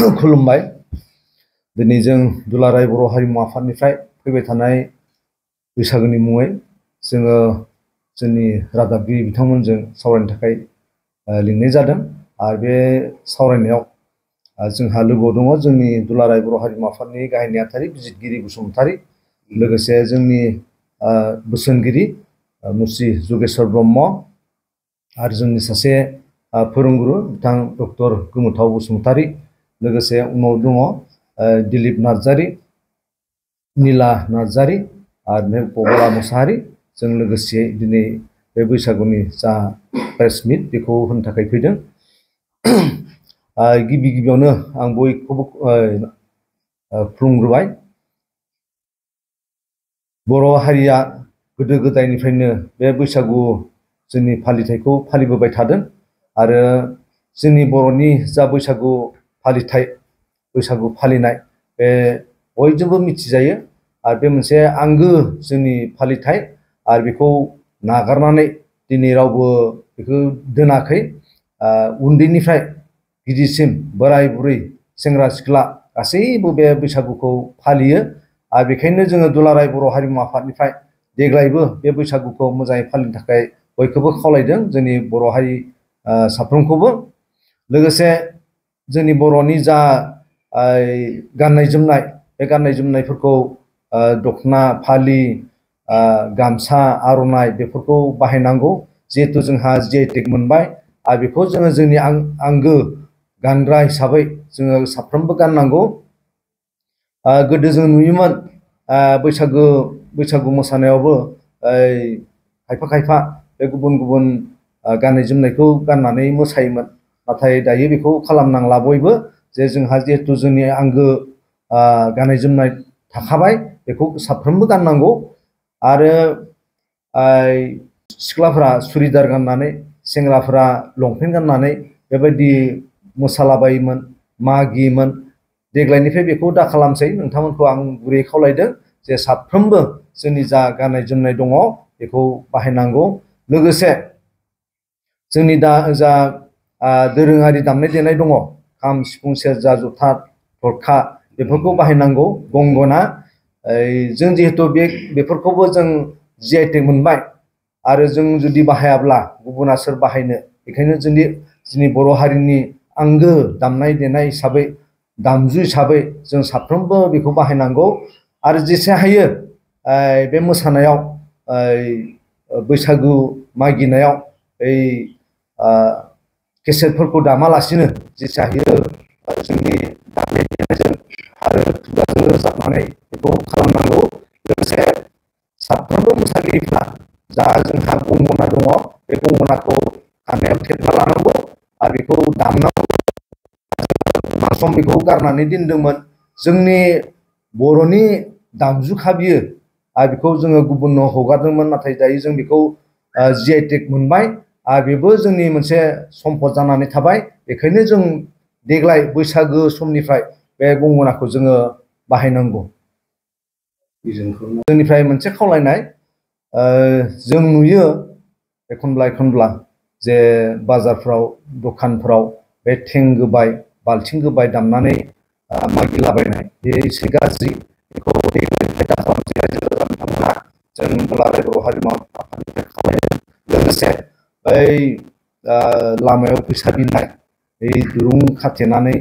खुलुमबाय। दिनै जों दुलाराय बर' हारिमु आफादनिफ्राय फैबाय थानाय बैसागोनि मुङै जोङो जोंनि रादाबगिरि बिथांमोनजों सावरायनो थाखाय लिंनाय जादों। आरो बे सावरायनायाव जोंहा लोगोआव दङ जोंनि दुलाराय बर' हारिमु आफादनि गाहाय नेहाथारि बिजितगिरि बसुमतारी, लोगोसे जोंनि बोसोनगिरि मुस्रि जगेश्वर ब्रह्म, आरो जोंनि सासे फोरोंगुरु बिथां डक्टर गोमोथाव बसुमतारी, लोगोसे उनाव दङ दिलीप नार्जारी, नीला नार्जारी आरो पबला मुसाहारी। जों लोगोसे दिनै बे बैसागुनि जा प्रेस मिट बेखौ होनो थाखाय फैदों। गिबियावनो आं बयखौबो खुलुमग्रोबाय। बर' हारिया गोदो गोदायनिफ्रायनो बे बैसागु जोंनि फालिथायखौ फालिबोबाय थादों, आरो जोंनि बर'नि जा बैसागु फालिथाय, बैसागु फालिनाय बे बयजोंबो मिथिजायो। आरो बे मोनसे आंगो जोंनि फालिथाय, आरो बेखौ नागारनानै दिनै रावबो बेखौ दोनाखै। उन्दैनिफ्राय गिदिरसिम बोराय बुरै सेंग्रा सिख्ला गासैबो बे बैसागुखौ फालियो। आरो बेखायनो जोङो दुलाराय बर' हारिमु आफादनिफ्राय देग्लायबो बे बैसागुखौ मोजाङै फालिनो थाखाय बयखौबो खावलायदों, जोंनि बर' हारि साफ्रोमखौबो। लोगोसे जोंनि बर'नि जा गाननाय जोमनाय, बे गाननाय जोमनायफोरखौ दखना, फालि, गामसा, आर'नाइ बेफोरखौ बाहायनांगौ। जिहेथु जोंहा GI/टेग मोनबाय, आरो बेखौ जोङो जोंनि आंगो गानग्रा हिसाबै जोङो साफ्रोमबो गाननांगौ। गोदो जों नुयोमोन बैसागु मोसानायावबो खायफा बे गुबुन गुबुन गाननाय जोमनायखौ गाननानै मोसायोमोन। नाथाय दायो बेखौ खालामनांला बयबो, जे जोंहा जिहेथु जोंनि आंगो गाननाय जोमनाय थाखाबाय, बेखौ साफ्रोमबो गाननांगौ। आरो सिख्लाफोरा सुरिदार गाननानै, सेंग्राफोरा लंपेन्ट गाननानै बेबायदि मोसालाबायोमोन, मागियोमोन। देग्लायनिफ्राय बेखौ दा खालामसै, नोंथांमोनखौ आं गुरैयै खावलायदों जे साफ्रोमबो जोंनि जा गाननाय जोमनाय दङ बेखौ बाहायनांगौ। लोगोसे जोंनि दा जा दोरोङारि दामनाय देनाय दङ, खाम, सिफुं, सेरजा, जथा, थरखा, बेफोरखौ बाहायनांगौ। गंगना, जों जिहेथु बेफोरखौबो जों GI/टेग मोनबाय, आरो जों जुदि बाहायाब्ला गुबुना सोर बाहायनो? बेखायनो जोंनि बर' हारिनि आंगो दामनाय देनाय हिसाबै, दामजु हिसाबै जों साफ्रोमबो बेखौ बाहायनांगौ। आरो जेसे हायो बे मोसानायाव, बैसागु मागिनायाव केसेटफोरखौ दामालासिनो जेसे हायो जोंनि दामनाय देनायजों आरो खुगाजों रोजाबनानै बेखौ खालामनांगौ। लोगोसे साफ्रोमबो मोसागिरिफ्रा जा जोंहा गंगना दङ, बे गंगनाखौ खानायाव थेबना लानांगौ आरो बेखौ दामनांगौ। सम बेखौ गारनानै दोनदोंमोन। जोंनि बर'नि दामजुखा बियो, आरो बेखौ जोङो गुबुननो हगारदोंमोन। नाथाय दायो जों बेखौ GI/टेग मोनबाय, आरो बेबो जोंनि मोनसे सम्पद जानानै थाबाय। बेखायनो जों देग्लाय बैसागो समनिफ्राय बे गंगनाखौ जोङो बाहायनांगौ। जोंनिफ्राय मोनसे खावलायनाय, जों नुयो एखनब्ला जे बाजारफ्राव, दखानफ्राव बे थेंगोबाय, बाल्थिं गोबाय दामनानै मागिलाबायनाय, बे एसे गाज्रि। बेखौ देग्लायनिफ्राय दा खालामसै बिथांमोना। जों दुलाराय बर' हारिमु आफादनिफ्राय खावलायदों। लोगोसे लामायाव फैसा बिनाय, दुरुं खाथेनानै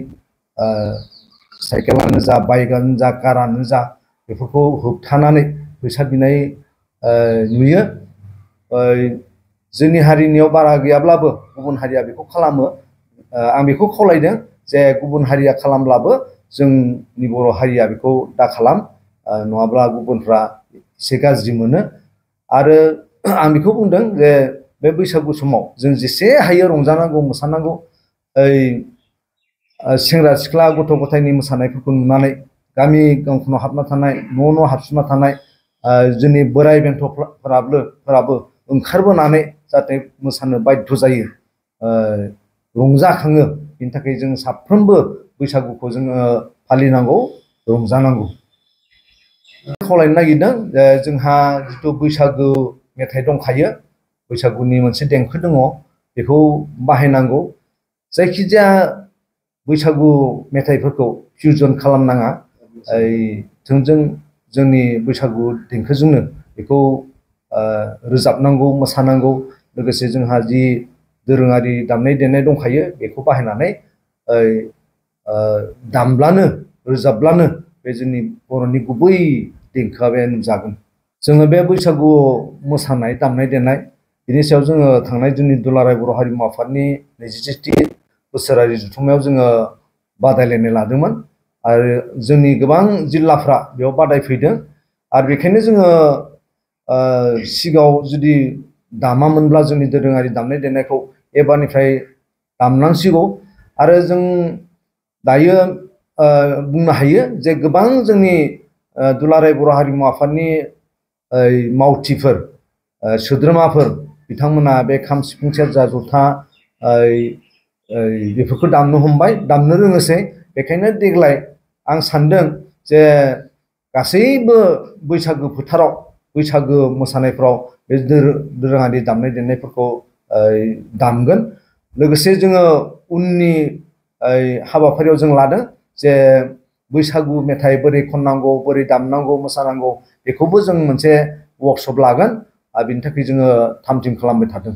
साइकेलानो जा, बाइकआनो जा, कारानो जा, बेफोरखौ होबथानानै फैसा बिनाय नुयो। जोंनि हारिनियाव बारा गैयाब्लाबो गुबुन हारिया बेखौ खालामो। आं बेखौ खावलायदों जे गुबुन हारिया खालामब्लाबो जोंनि बर' हारिया बेखौ दा खालाम, नङाब्ला गुबुनफ्रा एसे गाज्रि मोनो। आरो आं बेखौ बुंदों जे बे बैसागु समाव जों जेसे हायो रंजानांगौ, मोसानांगौ। सेंग्रा सिख्ला गथ' गथायनि मोसानायफोरखौ नुनानै गामि गंखनाव हाबना थानाय, न' हाबसोना थानाय जोंनि बोराय बेन्थ'फोराबो ओंखारबोनानै जाहाथे मोसानो बाध्य जायो, रंजाखाङो। बेनि थाखाय जों साफ्रोमबो बैसागुखौ जोङो फालिनांगौ, रंजानांगौ। खावलायनो नागिरदों जे जोंहा जिथु बैसागु मेथाइ दंखायो, बैसागुनि मोनसे देंखो दङ, बेखौ बाहायनांगौ। जायखिजाया बैसागु मेथाइफोरखौ फिउजन खालामनाङा थोंजों जोंनि बैसागु देंखोजोंनो बेखौ रोजाबनांगौ मोसानांगौ लोगोसे जोंहा जि दोरोङारि दामनाय देनाय दंखायो बेखौ बाहायनानै दामब्लानो रोजाबब्लानो बे जोंनि बर'नि गुबै देंखोआ बे नुजागोन जोङो बे बैसागुआव मोसानाय दामनाय देनाय बिनि सायाव जोङो थांनाय जोंनि दुलाराय बर' हारिमु आफादनि 27थि बोसोरारि जथुम्मायाव जोङो बादायलायनाय लादोंमोन आरो जोंनि गोबां जिल्लाफ्रा बेयाव बादायफैदों आरो बेखायनो जोङो सिगाङाव जुदि दामामोनब्ला जोंनि दोरोङारि दामनाय देनायखौ एबारनिफ्राय दामनांसिगौ आरो जों दायो बुंनो हायो जे गोबां जोंनि दुलाराय बर' हारिमु आफादनि मावथिफोर सोद्रोमाफोर बिथांमोना बे खाम सिफुं सेरजा जथा बेफोरखौ दामनो हमबाय दामनो रोङोसै बेखायनो देग्लाय आं सानदों जे गासैबो बैसागो फोथाराव बैसागो मोसानायफ्राव बे दोरोङारि दामनाय देनायफोरखौ दामगोन लोगोसे जोङो उननि हाबाफारियाव जों लादों जे बैसागु मेथाइ बोरै खननांगौ बोरै दामनांगौ मोसानांगौ बेखौबो जों मोनसे वर्कशप लागोन आरो बिनि थाखाय जोङो थाम थिम खालामबाय थादों